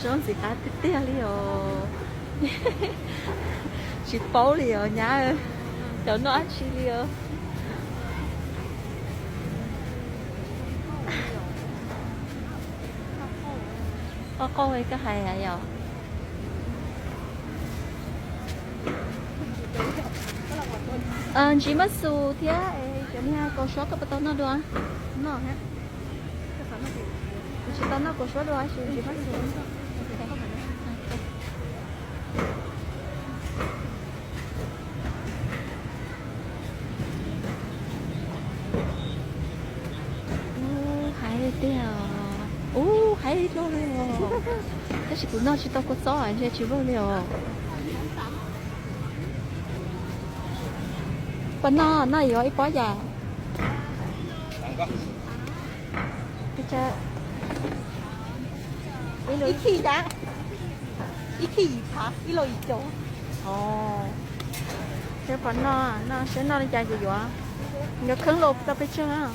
Ntxim qab tiag tiag li os. Tsis paub li os nyab, cov noj dab tsi li os. Qoj qoj koj hais yom. Ntsis mab xus thiab cov niag kaus suab koj puas tau noj dua? Tsis tau noj kaus suab dua, ntsis mab xus. Ub, haib tiag. Ub, haib dua li os. Tab sis kuv noj tsis tau kua txob ntshe tsis vwj li os. Puas noj, noj yuav ib pob yam? Ib khij yim phav, ib lo yim caum. Seb puas noj, noj seb noj li cas ces yuav, yuav kheeb los tau pes tsawg.